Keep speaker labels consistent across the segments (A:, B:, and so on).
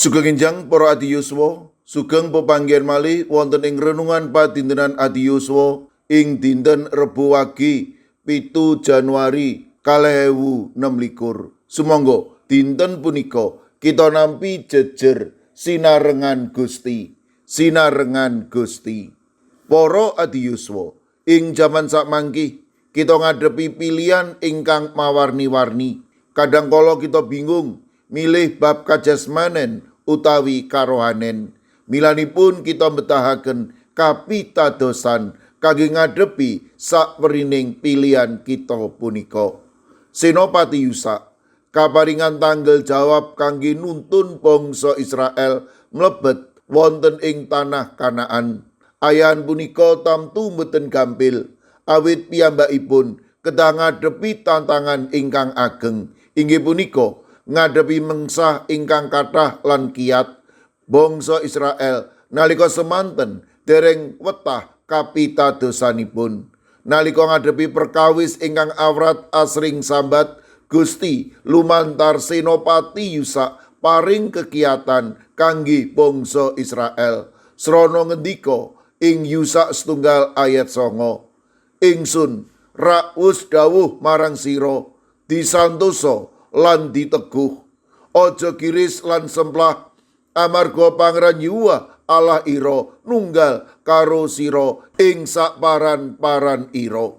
A: Sugeng enjang para adi yuswa, sugeng pepanggihan malih wonten ing renungan padintenan adi yuswa ing dinten Rebo Wage 7 Januari 2026. Sumangga dinten punika kita nampi jejer sinarengan Gusti, sinarengan Gusti. Para adi yuswa, ing jaman sakmangki kita ngadepi pilihan ingkang mawarni-warni. Kadang kala kita bingung milih bab kajasmanen utawi karohanen. Milanipun kita mbetahaken kapitadosan kangge ngadepi sakperining pilihan kita punika. Senopati Yusak kaparingan tanggel jawab kangge nuntun bangsa Israel mlebet wonten ing tanah Kanaan. Ayahan punika tamtu mboten gampil, awit piyambakipun kedah ngadepi tantangan ingkang ageng, inggih punika ngadepi mengsah ingkang kathah lan kiat. Bangsa Israel nalika semanten dereng wetah kapitadosanipun. Nalika ngadepi perkawis ingkang awrat asring sambat, Gusti lumantar Senopati Yusak paring kekiatan kangge bangsa Israel. Srana ngendika ing Yusak 1 ayat 9, "Ingsun rak wus dawuh marang sira, disantosa lan diteguh, aja giris lan semplah, amarga Pangeran Yuwa Allah ira nunggal karo sira ing saparan-paran ira."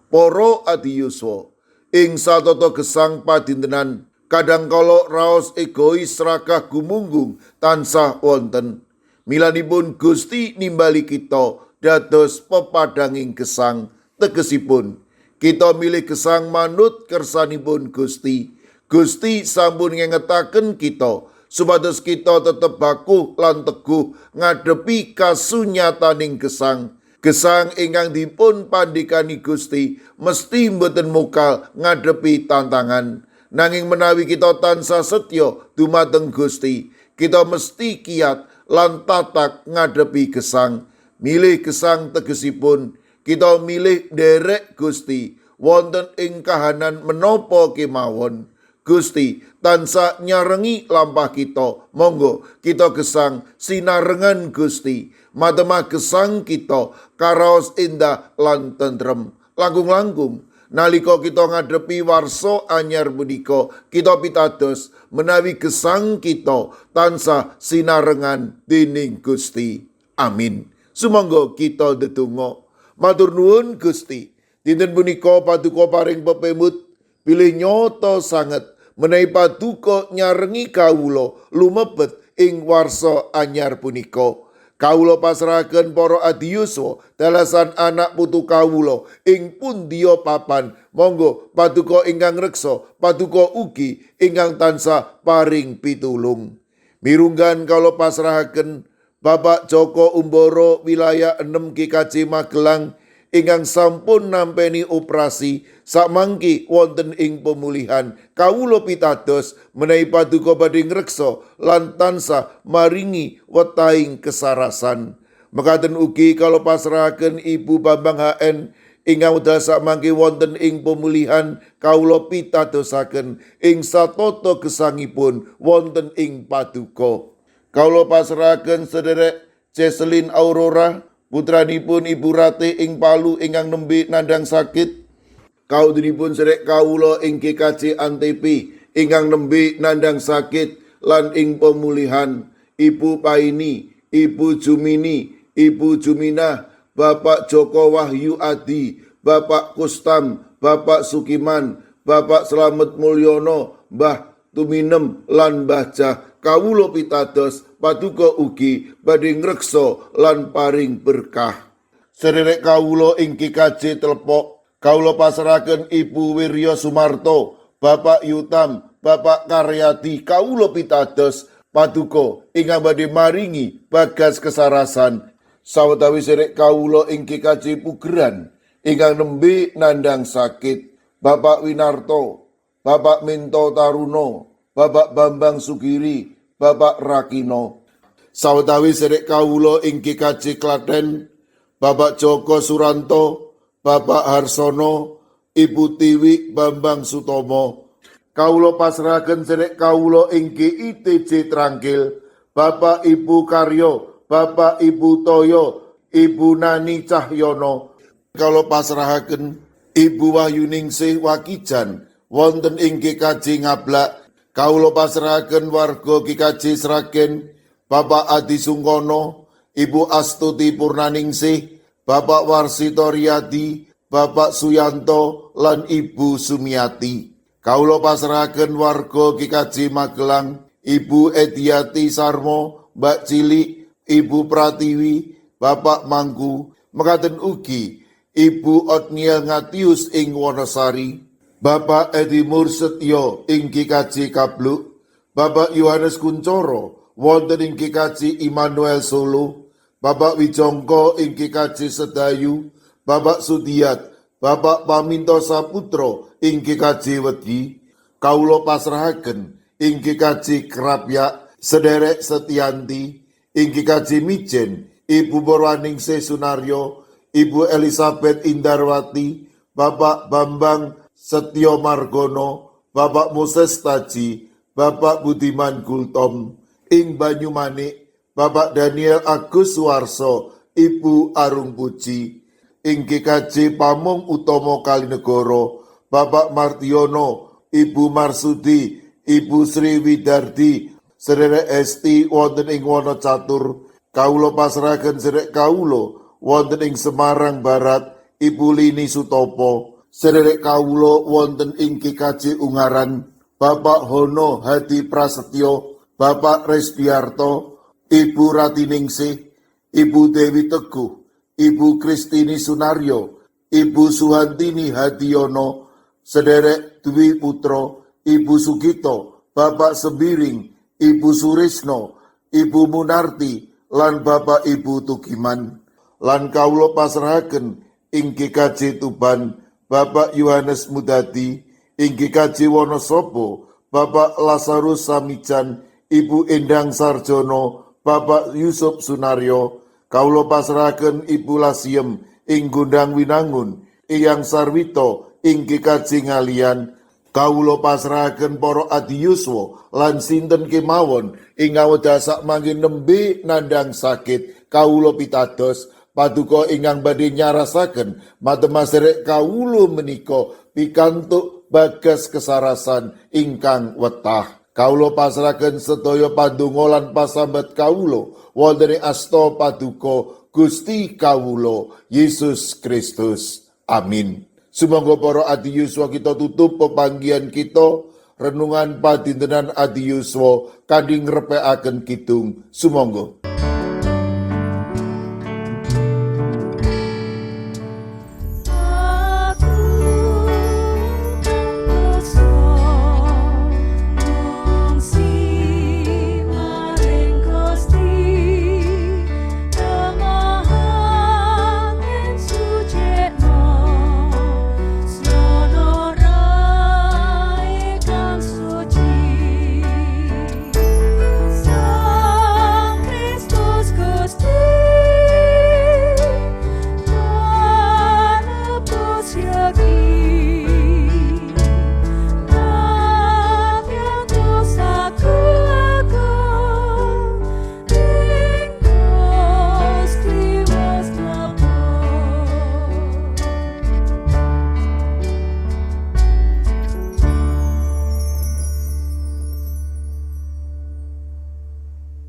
A: Para adi yuswa, ing satata gesang padintenan kadang kala raos egois srakah gumunggung tansah wonten. Milanipun Gusti nimbali kita dados pepadanging gesang, tegesipun kita milih gesang manut kersanipun Gusti. Gusti sampun ngengetaken kita supados kita tetep bakuh lan teguh ngadepi kasunyataning gesang. Gesang ingkang dipun pandikani Gusti mesti mboten mokal ngadepi tantangan. Nanging menawi kita tansah setya dumateng Gusti, kita mesti kiat lan tatak ngadepi gesang. Milih gesang tegesipun kita milih nderek Gusti wonten ing kahanan menapa kemawon. Gusti tansah nyarengi lampah kita. Monggo kita gesang sinarengan Gusti. Matemah gesang kita karaos indah lan tentrem. Langkung-langkung nalika kita ngadepi warsa anyar punika, kita pitados menawi gesang kita tansah sinarengan dening Gusti. Amin. Sumangga kita ndedonga. Matur nuwun Gusti. Dinten punika paduka paring pepemut bilih nyata sanget menawi paduka nyarengi kawula lumebet ing warsa anyar punika. Kawula pasrahaken para adi yuswa dalasan anak putu kawula ing pundiya papan. Monggo paduka ingkang reksa, paduka ugi ingkang tansah paring pitulung. Mirunggan kawula pasrahaken Bapak Joko Umboro wilayah 6 GKJ Magelang ingkang sampun nampeni operasi sakmangki wonten ing pemulihan. Kawula pitados menawi paduka badhe ngreksa lan tansah maringi wetahing kesarasan. Mekaten ugi kawula pasrahaken Ibu Bambang HN ingkang wekdal sakmangki wonten ing pemulihan. Kawula pitadosaken ing satata gesangipun wonten ing paduka. Kawula pasrahaken sederek Jesselyn Aurora, putranipun Ibu Rate ing Palu ingkang nembe nandhang sakit. Kaudinipun sederek kawula ing GKJ Antp ingkang nembe nandhang sakit lan ing pemulihan. Ibu Paini, Ibu Jumini, Ibu Juminah, Bapak Joko Wahyu Adi, Bapak Kustam, Bapak Sukiman, Bapak Slamet Mulyono, Mbah Tuminem lan Mbah Jah. Kawula pitados paduka ugi badhe ngreksa lan paring berkah. Sederek kawula ing GKJ Telepok, kawula pasrahaken Ibu Wirya Sumarto, Bapak Yutam, Bapak Karyadi. Kawula pitados paduka ingkang badhe maringi bagas kesarasan. Sawetawis sederek kawula ing GKJ Pugeran ingkang nembe nandhang sakit, Bapak Winarto, Bapak Minto Taruno, Bapak Bambang Sugiri, Bapak Rakino. Sawetawis sederek kawula ing GKJ Klaten, Bapak Joko Suranto, Bapak Harsono, Ibu Tiwi Bambang Sutomo. Kawula pasrahaken sederek kawula ing GITJ Trangkil, Bapak Ibu Karyo, Bapak Ibu Toyo, Ibu Nani Cahyono. Kawula pasrahaken Ibu Wahyuningsih Wakijan wonten ing GKJ Ngablak. Kawula pasrahaken warga GKJ Sragen, Bapak Adi Sungkono, Ibu Astuti Purnaningsih, Bapak Warsito Riyadi, Bapak Suyanto lan Ibu Sumiati. Kawula pasrahaken warga GKJ Magelang, Ibu Ediati Sarmo, Mbak Cilik, Ibu Pratiwi, Bapak Mangku, mekaten ugi Ibu Otniel Ngatius ing Wonosari, Bapak Edi Mursetyo ing GKJ Kabluk, Bapak Yohanes Kuncoro wonten ing GKJ Immanuel Solo, Bapak Wijongko ing GKJ Sedayu, Bapak Sudiat, Bapak Paminto Saputro ing GKJ Wedi. Kawula pasrahaken ing GKJ Krapyak sederek Setianti, ing GKJ Mijen Ibu Borwaningsih Sunaryo, Ibu Elizabeth Indarwati, Bapak Bambang Setyo Margono, Bapak Moses Taji, Bapak Budiman Gultom, ing Banyumanik, Bapak Daniel Agus Suwarso, Ibu Arung Puji, ing GKJ Pamong Utomo Kalinegoro, Bapak Martiono, Ibu Marsudi, Ibu Sri Widardi, sederek Esti wonten ing Wonocatur. Kawula pasrahaken sederek kawula wonten ing Semarang Barat, Ibu Lini Sutopo, sederek kawula wonten ing GKJ Ungaran, Bapak Hono Hadi Prasetyo, Bapak Resdiarto, Ibu Ratiningsih, Ibu Dewi Teguh, Ibu Kristini Sunaryo, Ibu Suhantini Hadiono, sederek Dwi Putro, Ibu Sugito, Bapak Sembiring, Ibu Surisno, Ibu Munarti, lan Bapak Ibu Tugiman. Lan kawula pasrahaken ing GKJ Tuban, Bapak Yohanes Mudadi, ing GKJ Wonosobo, Bapak Lazarus Samijan, Ibu Endang Sarjono, Bapak Yusuf Sunaryo. Kawula pasrahaken Ibu Lasiem ing Gondang Winangun, Eyang Sarwito ing GKJ Ngalian. Kawula pasrahaken para adiyuswa lan sinten kemawon ing awedasak mangke nembe nandhang sakit. Kawula pitados paduka ingkang badhe nyarasaken matema sederek kawula menika pikantuk bagas kesarasan ingkang wetah. Kawula pasrahaken sedaya pandonga lan pasambat kawula wonten ing asta paduka Gusti kawula Yesus Kristus. Amin. Sumangga para adiyuswa, kita tutup pepanggihan kita renungan padintenan adiyuswa kanthi ngrepekaken kidung. Sumangga.